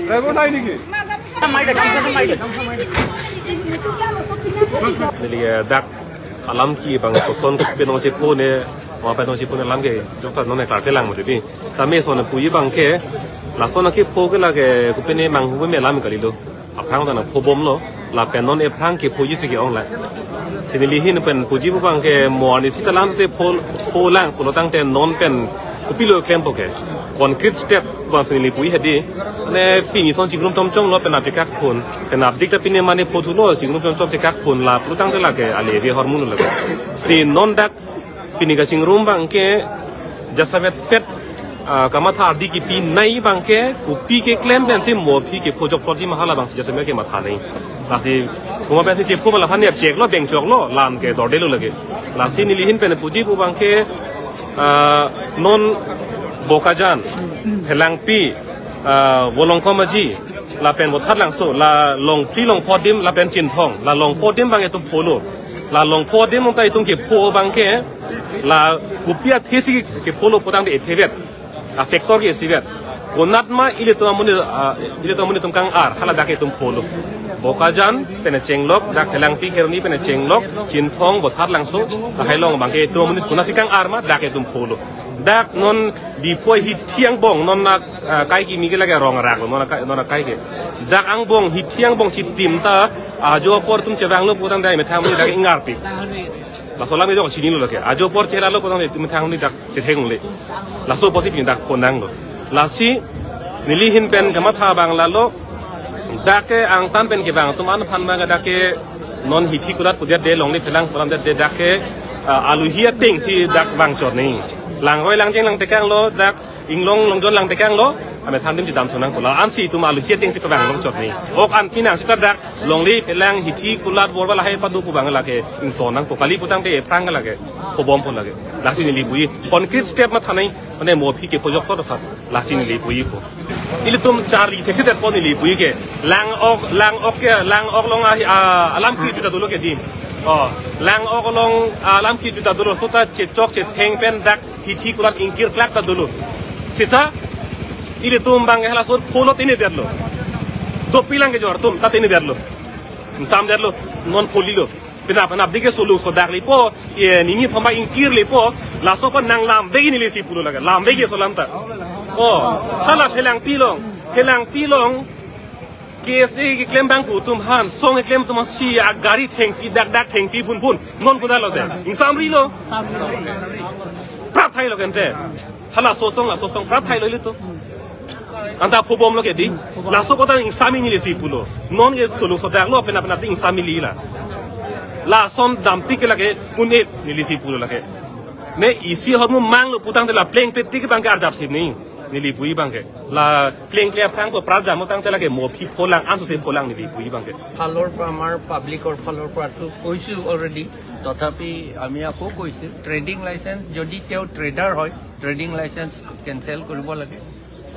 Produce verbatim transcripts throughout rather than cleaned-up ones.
Driver nai niki? Neli, eh, dak alam kebang koson pen nangchepho ne, ma pen nangchepho ne alam ke jokta non ne klartelang mo titi. Tame son puji abang ke, lason akepho ke lake kopine manghu me alam kalilo. Aphrang ta nangphobomlo, lapen non ephrang kephoji si ke-ong la. Si neli ahin pen puji pu abang ke mo arnisi ta lamsi pho, pholang pulo tangte non pen kopilo klempo ke. Concrete step abang si neli puji hedi. Ne pini son chingrum chomchomlo pen apchekak phun. Pen apdik ta pini mane phothulo chingrum chomchom chekak phun la pulo tangte lake ale ave ahormu lo lake. Si non dak pini kachingrum abang ke jasemet pet, ah, kamatha ardi kipi nai abang ke kopi keklem pensi mo aphi kepho jokplotji ma hala abang si jasemet kematha nai. Lasi komat pensi chepho ma laphan nep cheklo bengchoklo lan ke dordelo lake. Lasi neli ahin pen puji pu abang ke, ah, non Bokajan, Phelangpi, ah, Volongkom Aji, lapen Bothatlangso, la longphli longpho adim, lapen Chinthong, la longpho adim abang itum pholo. La longpho adim ta itum kepho abang ke, la kopi athesi kepholo putangte ethevet. A factor ke isivet. Konat ma ilitum amonit, ah, ilitum amonit atum kang-ar, hala dak itum pholo. Bokajan, pen Chenglok, dak Phelangpi Kheroni, pen Chenglok, Chinthong, Bothatlangso, lahai along abang ke itum amonit konatsi kang-ar ma, dak itum pholo. Dak non Diphu ahithi angbong, non na, ah, kai kimi ke lake Rongrak lo, non na kai, non na kai ke. Dak angbong, hithi angbong chitim ta, ajo apor itum chevanglo putangte methang amonit dak ingarpi. Laso alam ke jok chinilo lake. Ajo apor chelalo putangte methang amonit dak chetheng le. Laso apotsi pini dak phonanglo. Lasi neli ahin pen kamatha abang lalo. Dak ke angtan pen kevang atum aphan ma dak ke non hithi kulat pudet de longle phelang puram det de dak ke, ah, aluhi atengsi dak vangchot nai. Langroi langjeng langtekanglo dak inglong longjon langtekanglo. Amethang adim chedam chonang pulo. Ansi itum aluhi atengsi pavang longchot nai. Ok an pinang seta dak longle phelang hithi kulat borba lahai padu pu abang lake ingtonangpo kali putangte ephrang lake phobompo lake. Lasi neli puji concrete step matha nai, mane mo aphi kepho jokplot aphan. Lasi neli pujipo. Ilitum charli thekthedet po neli puji ke. Lang-ok, Lang-ok ke, Lang-ok along ahi, ah, alam kejut ta dolo ke di. Oh, Lang-ok along, ah, alam kejut ta dolo. Seta chechok chetheng pen dak hithi kulat ingkir klak ta dolo. Seta ilitum abang ke halaso pholo tenedetlo. Dopik lang kejor atum ta tenedetlo. Ingsamdetlo, non pholilo. Penap penap dik ke soluk sodak lepo, ye nini thom abang ingkir lepo, laso pen nanglamvek neli si pulo lake, lamvek ke so alam ta. Oh, hala Phelangpi along, Phelangpi along, K S A keklem abang pu atum aphan, song keklem atum aphan si agari thengpi dak dak thengpi phunphun, non kudalo de, ingsamrilo. Prat thailo kente. Halaso asong, laso asong, prat thailo ilitum. Anta phobomlo ke di. Laso kota ingsam-i neli si pulo. Non ke soluk sodaklo penap penap di ingsam-i li la. Lason damtik ke lake kun-et neli si pulo lake. Ne isi ahormu manglo putangte la plengpletik abang ke arjap thip nai. Neli puji abang ke. La plengple aphrang ko prat jam tangte lake mo aphi pholang, ansose pholang neli puji abang ke. ফালৰ পৰা, আমাৰ পাব্লিকৰ ফালৰ পৰাতো কৈছোঁ অলৰেডি। তথাপি আমি আকৌ কৈছোঁ, ট্ৰেডিং লাইচেন্স, যদি তেওঁ ট্ৰেডাৰ হয়, ট্ৰেডিং লাইচেন্স কেঞ্চেল কৰিব লাগে,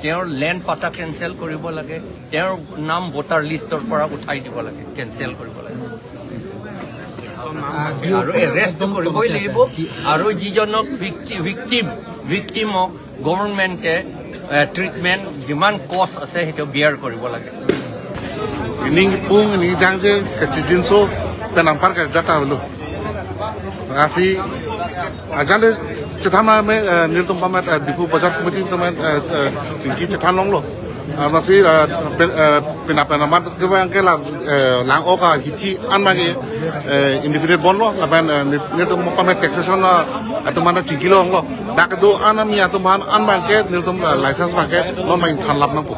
তেওঁৰ লেণ্ড পাটা কেঞ্চেল কৰিব লাগে, তেওঁৰ নাম ভোটাৰ লিষ্টৰ পৰা উঠাই দিব লাগে, কেঞ্চেল কৰিব লাগে। আৰু এৰেষ্ট কৰিবই লাগিব। আৰু যিজনক ভিক্টি-, ভিক্টিম, ভিক্টিমক গভৰ্ণমেণ্টে, এ, ট্ৰিটমেণ্ট যিমান কষ্ট আছে সেইটো বিয়াৰ কৰিব লাগে। Ining pung, ining jangje, kachijinso, penampar ke jata lo. Lasi, ajale chethan me, eh, nelitum pamet, eh, Diphu Bazar Committee pamet, eh, eh, chingki chethan longlo. Ah, lasi, eh, pe-, eh, pina penamat kebang ke la, eh, Lang-ok ahithi an abang ke, eh, indefinite bond lo, lapen, eh, nel-, nelitum pamet taxation, eh, atum mana chingki longlo. Dak do anami atum aphan an abang ke, nelitum, eh, license abang ke, non abang thanlap nangpo.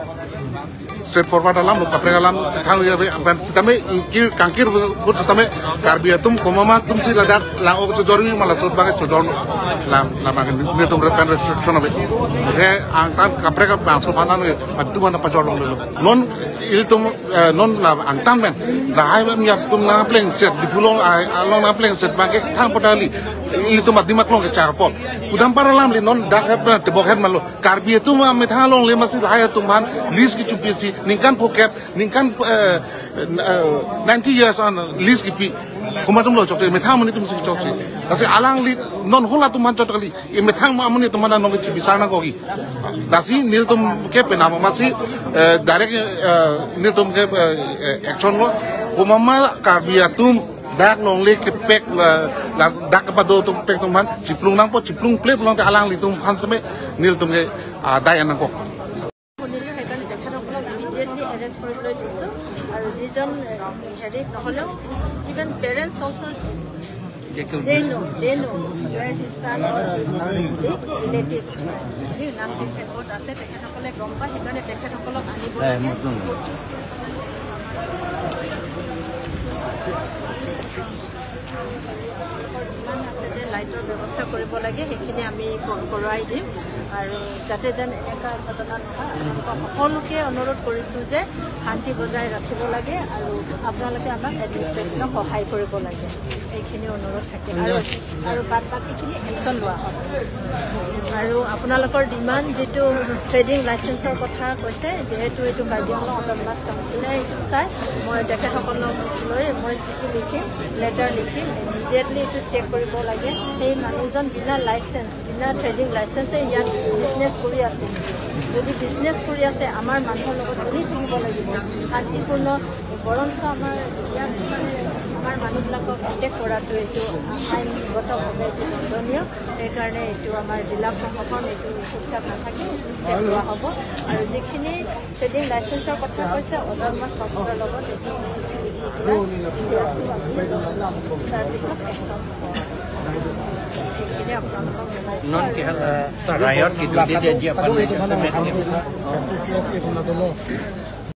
Straightforward alam lo, kaprek alam, thanlo ya be, ampan sitame ingkir kangkir but sitame Karbi atum komat atum si ladak Lang-ok chojormi ma laso abang chojor lam, lam abang nelitum re pen restriction abe. He angtan kaprek abangso aphan an atum aphan pajor longlo. Non ilitum, eh, non la angtan men. Lahai men ya atum nangplengset, Diphu along ai, along nangplengset abang ke thang potali. Ilitum adim aklong ke charpol. Kudam para alam li non dak het pen tebok het malo. Karbi atum amethang along le masi lahai atum aphan lease kechopi si ningkan phokep, ningkan, eh, eh, ninety years an lease kepi. Komat atum lo chokche, methang amonit atum si chokche. Lasi alangli non hula atum aphan chot kali. Emethang amonit atum aphan nangkachebisar nangkok ke. Lasi nelitum ke penam amatsi, eh, direct, eh, nelitum ke, eh, eh, action lo. Komat ma Karbi atum dak longle kepek, eh, la-, dak kepado atum pek atum aphan chiplung nangpo, chiplung ple pulote alanglitum aphan seme nelitum ke, ah, daya nangkok. শুনিলোঁ, সেইকাৰণে তেখেতসকলক immediately arrest কৰি লৈ দিছোঁ। আৰু যিজন, এ, হেৰি নহ'লেও, ইভেন পেৰেণ্টছ অলছ' দে ন', দে ন' ৱেৰ হিজ ছান অৰ হিজ ৰিলেটিভ, নাৰ্ছিং হোমত আছে, তেখেতসকলে গম পায়, সেইকাৰণে তেখেতসকলক আনিব লাগে। যিমান আছে যে লাইটৰ ব্যৱস্থা কৰিব লাগে, সেইখিনি আমি ক-, কৰোৱাই দিম। আৰু যাতে যেন এনেকুৱা ঘটনা নহয়, আপোনালোকক সকলোকে অনুৰোধ কৰিছোঁ যে শান্তি বজাই ৰাখিব লাগে আৰু আপোনালোকে আমাক এডমিনিষ্ট্ৰেশ্যনক সহায় কৰিব লাগে, এইখিনি অনুৰোধ থাকিল। আৰু, আৰু বাদ বাকীখিনি একশ্যন লোৱা হ'ব। আৰু আপোনালোকৰ ডিমাণ্ড যিটো ট্ৰেডিং লাইচেন্সৰ কথা কৈছে, যিহেতু এইটো কাৰ্বি আংলং অট'নমাছ কাউন্সিলে এইটো চাই, মই তেখেতসকলক লৈ মই চিঠি লিখিম, লেটাৰ লিখিম, ইমিডিয়েটলি এইটো চেক কৰিব লাগে। সেই মানুহজন বিনা লাইচেন্স, বিনা ট্ৰেডিং লাইচেন্সে ইয়াত বিজনেছ কৰি আছে। যদি বিজনেছ কৰি আছে, আমাৰ মানুহৰ লগত চলি থাকিব লাগিব শান্তিপূৰ্ণ, বৰঞ্চ আমাৰ ইয়াত মানে আমাৰ মানুহবিলাকক এটেক কৰাটো এইটো আইনগতভাৱে এইটো দণ্ডনীয়। সেইকাৰণে এইটো আমাৰ জিলা প্ৰশাসন এইটো চুপচাপ নাথাকে, এইটো ষ্টেপ লোৱা হ'ব। আৰু যিখিনি ট্ৰেডিং লাইচেন্সৰ কথা কৈছে, অট'নমাছ কাউন্সিলৰ লগত এইটো তাৰপিছত একশ্যন হ'ব। এইখিনি আপোনালোকক জনাইছোঁ। Non ke hal, eh, sa riot ki dudi dia ji apa ni?